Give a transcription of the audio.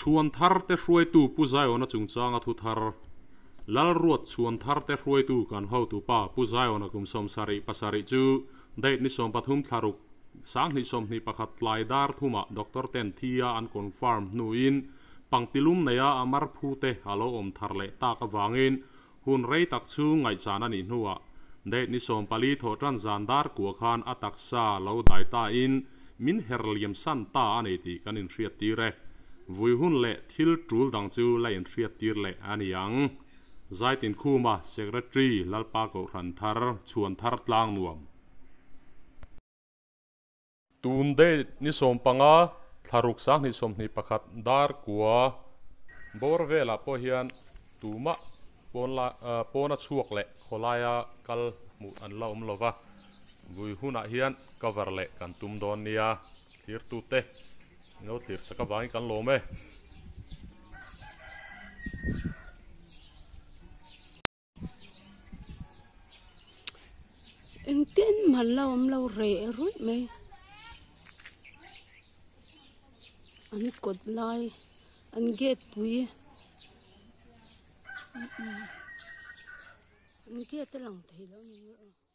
Chhuan thar te hruaitu Pu Ziona chungchanga thu thar. Lalruat chhuan thar te hruaitu kan hotupa Pu Ziona kum 70 pasarih chu date ni 13 thla ruk 20 21 tlai dar thumah doctor ten thia an confirm hnuin pangtilum neia a mar phu te a lo awm thar leh tak avangin hun rei tak chhung ngaihchan a nih hnuah date ni 14 thawh tan zan dar kua khan a taksa lo dai ta in min her liam san ta a nei tih kan inhriat tir e. Vui hun leh thil tul dang chu la inhriat tir leh a ni ang. Zaitin Khuma, Secretary, Lalpa Kohhran Thar, Chhuan Thar Tlang Nuam. Tun date ni 15 thla ruk 20 21 dar kua bawr velah pawh hian tumah pawn la pawna chhuak leh khawlaia kal hmuh an la awm lova. Vui hunah hian cover leh kan tum dawn nia. Thirtute lo thlir sak avangin kan lawm e. Engtin man la awm lo reh ruih mai. An kawt lai an gate pui an gate a lang thei lo a ni.